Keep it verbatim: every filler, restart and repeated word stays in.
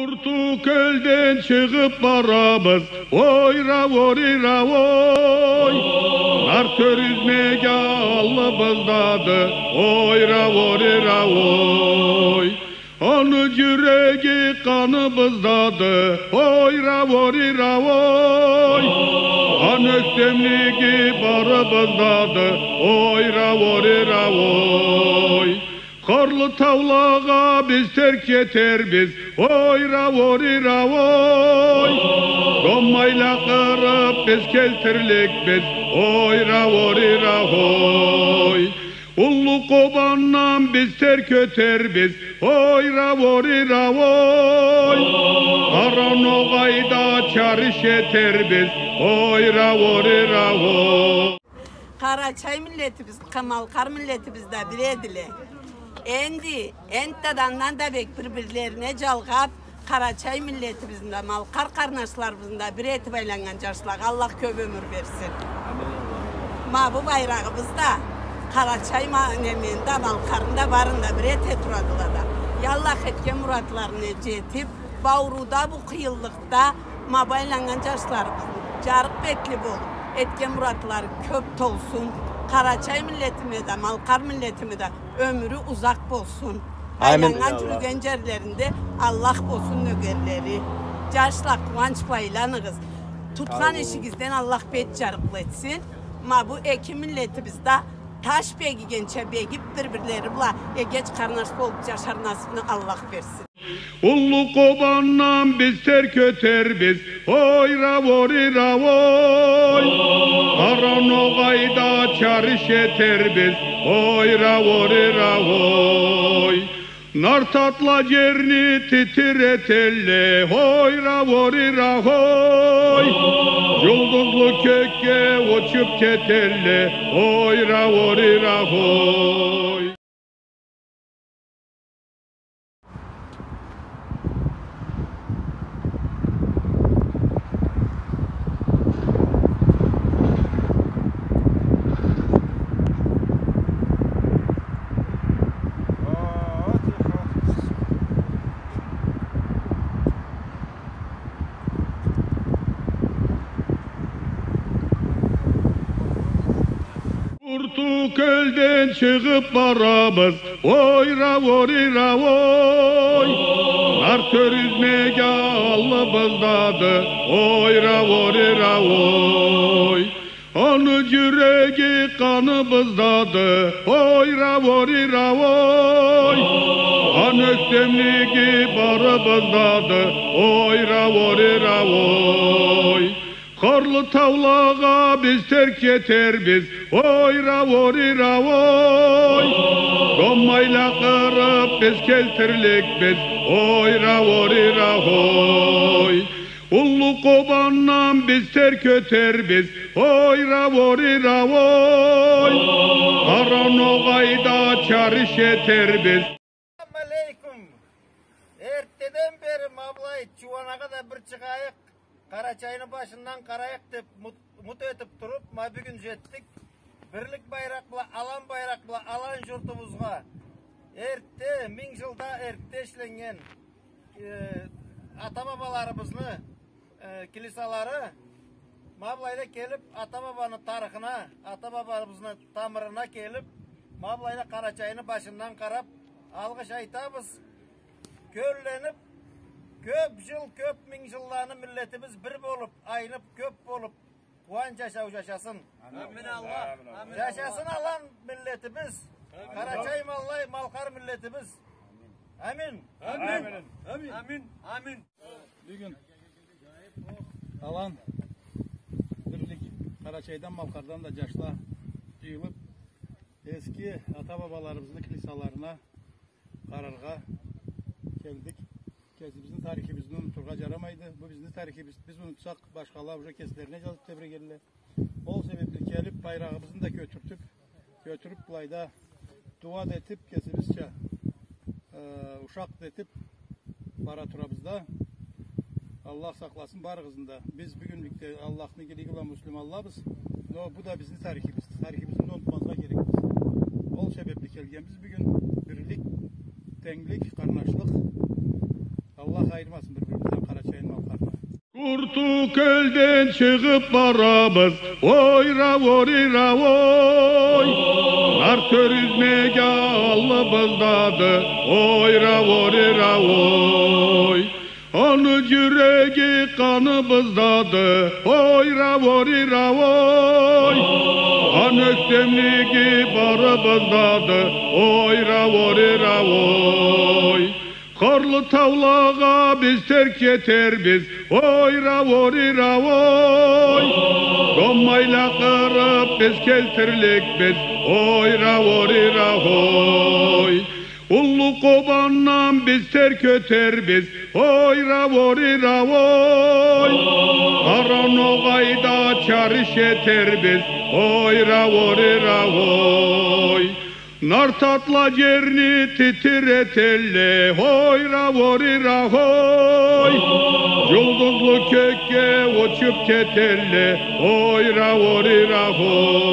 Урту кёлден чыгъып барабыз, ой, ра-ори, ра-ой. Нарт тёрюзмеге аллыбыздады, ой, ра-ори, ра-ой. Аны жюреги къаныбыздады, ой, ра-ори, ра-ой. Аны ёктемлиги барыбыздады, ой, ра-ори, ра-ой. Къарлы таулагъа биз терк этербиз, ой, ра-ори, ра-ой. Доммайла къырып биз келтирликбиз, ой, ра-ори, ра-ой. Уллу Къобандан биз терк этербиз, ой, ра-ори, ра-ой. Къара Ногъайда чарыш этербиз, ой, ра-ори, ра-ой. Къарачай миллетибиз, къа-, малкъар миллетибиз да бир эдиле. Энди, энтда да андан да бек бир-бирлерине жалгъап, къарачай миллетибизни да, малкъар къарнашларыбызны да бир этип айланнган жашлагъа Аллах кёп ёмюр берсин. Ма бу байрагъыбыз да къарачай ма-, немени да, малкъарны да барын да бир эте турадыла да. Я Аллах, этген муратларына жетип, бауруда бу къыйынлыкъда ма бу айланнган жашларыбыз жарыкъ бетли болуп, этген муратлары кёп толсун. Къарачай миллетиме да, малкъар миллетиме да ёмюрю узакъ болсун. Амин. Айланнган, жюрюген жерлеринде Аллах болсун нёгерлери. Жашла, къууанч бла айланыгъыз. Тутхан ишигизден Аллах бет жарыкълы этсин. Ма бу эки миллетибиз да таш бегигенча бегип, бир-бирлери бла эгеч къарнаш болуп жашар насыпны Аллах берсин. Уллу Къобандан биз терк этербиз, ой, ра-ори, ра-ой. Къара Ногъайда чарыш этербиз, ой, ра-ори, ра-ой. Нарт атла жерни титиретелле, ой, ра-ори, ра-ой. Жулдузлу кёкге учуп кетелле, ой, ра-ори, ра-ой. Урту кёлден чыгъып барабыз, ой, ра-ори, ра-ой. Нарт тёрюзмеге аллыбыздады, ой, ра-ори, ра-ой. Аны жюреги къаныбыздады, ой, ра-ори, ра-ой. Аны ёктемлиги барыбыздады, ой, ра-ори, ра-ой. Къарлы таулагъа биз терк этербиз, ой, ра-ори, ра-ой. Доммайла къырып биз келтирликбиз, ой, ра-ори, ра-ой. Уллу Къобандан биз терк этербиз, ой, ра-ори, ра-ой. Къара Ногъайда чарыш этербиз. Ассаламу алейкум. Эртдеден бери ма былай Чууанагъа да бир чыгъайыкъ, Къарачайны башындан къарайыкъ деп мут-, умут этип туруп, ма бюгюн жетдик. Бирлик байракъ бла, алан байракъ бла, алан журтубузгъа. Эртде, минг жылда эртде ишленнген, э, ата-бабаларыбызны э, килисалары, ма былайда келип, ата-бабаны тарыхына, ата-бабабызны тамырына келип, ма былайда Къарачайны башындан къарап, алгъыш айтабыз. Кёлленип, кёп жыл, кёп минг жылланы миллетибиз бир болуп, айнып, кёп болуп, къууанч жашау жашасын. Амин Аллах. Амин Аллах. Жашасын алан миллетибиз. Амин. Къарачай, маллай, малкъар миллетибиз. Амин. Амин. Амин. Амин. Амин. Бюгюн алан бирлик Къарачайдан, Малкъардан да жашла жыйылып, эски ата-бабаларыбызны килисаларына къараргъа келдик. Кесибизни тарихибизни унутургъа жарамайды. Бу бизни тарихибиз. Биз унутсакъ, башхала уже кеслерине жазып тебирегелле. Ол себепли келип, байрагъыбызны да кётюртюп, кётюрюп, былайда дуа да этип, кесибизча, э, ушакъ да этип бара турабыз да. Аллах сакъласын барыгъызны да. Биз бюгюнлюкде Аллахны игилиги бла муслиманлабыз. Но бу да бизни тарихибиз. Тарихибизни да унутмазгъа керекбиз. Ол себепли келгенбиз бюгюн. Бирлик, тенглик, къарнашлыкъ. Аллах Аллах айырмасын бир-бирибизден Къарачайны мал-къарны. Курту кёлден чыгъып барабыз, ой, ра-вори-ра-вой. Нарт тёрюзмеге аллыбыздады, ой, ра-вори-ра-вой. Аны жюреги къаныбыздады, ой, ра-вори-ра-вой. Аны ёктемлиги барыбыздады, ой, ра-вори-ра-вой. Къарлы таулагъа биз терк жетербиз, ой, ра-вори-ра-вой. Доммайла къырып биз келтирликбиз, ой, ра-вори-ра-вой. Уллу Къобандан биз терк ётербиз, ой, ра-вори-ра-вой. Къара Ногъайда чарыш этербиз, ой, ра-вори-ра-вой. Нарт атла жерни титиретелле, ой, ра-вори-ра-вой. Жулдузлу кёкге учуп жетелле, ой, ра-вори-ра-вой.